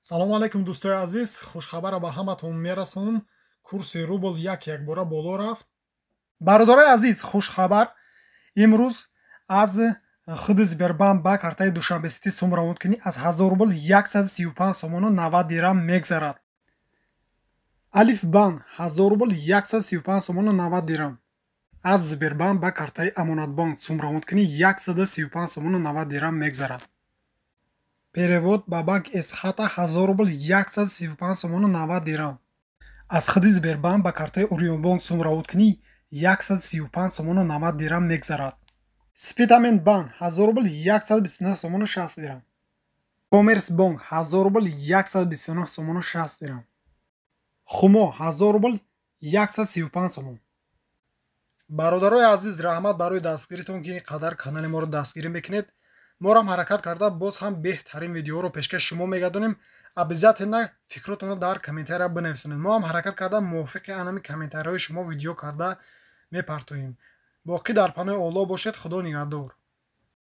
Салому алайкум, дӯстои азиз. Хушхабара ба ҳаматон мерасонам: курси рубл як якбора боло рафт. Бародарои азиз, хушхабар: имрӯз аз худи Сбербанк ба картаи Душанбе Сити сум равон кунӣ, аз 1000 рубл 135 сомону 90 дирам мегзарад. Алиф Банк 1000 рубл 135 сомону 90 дирам. Аз Сбербанк ба картаи Амонатбонк сум равон кунӣ, 135 сомону 90 дирам мегзарад. Перевод ба банк Эсхата 1000 рубл 135 сомону 90 дирам. Аз худи Сбербанк ба картаи Орионбонк сум равон кунӣ, 135 сомону 90 дирам мегзарад. Спитамен Банк 1000 рубл 129 сомону 60 дирам. Коммерсбонк 1000 рубл 129 сомону 60 дирам. Хумо 1000 рубл 135 сомон. Бародарои азиз, раҳмат барои дастгиритон, ки ин қадар канали моро дастгирӣ мекунед. Морам ҳаракат карда, боз ҳам беҳтарин видеоро пешкаши шумо мегардонем. Обязательно фикротонро дар комментария бинависонед. Мо ҳам ҳаракат карда, мувофиқи анами комментариҳои шумо видео карда мепартоем. Боқӣ дар паноҳи Оллоҳ бошед. Худо нигаҳдор.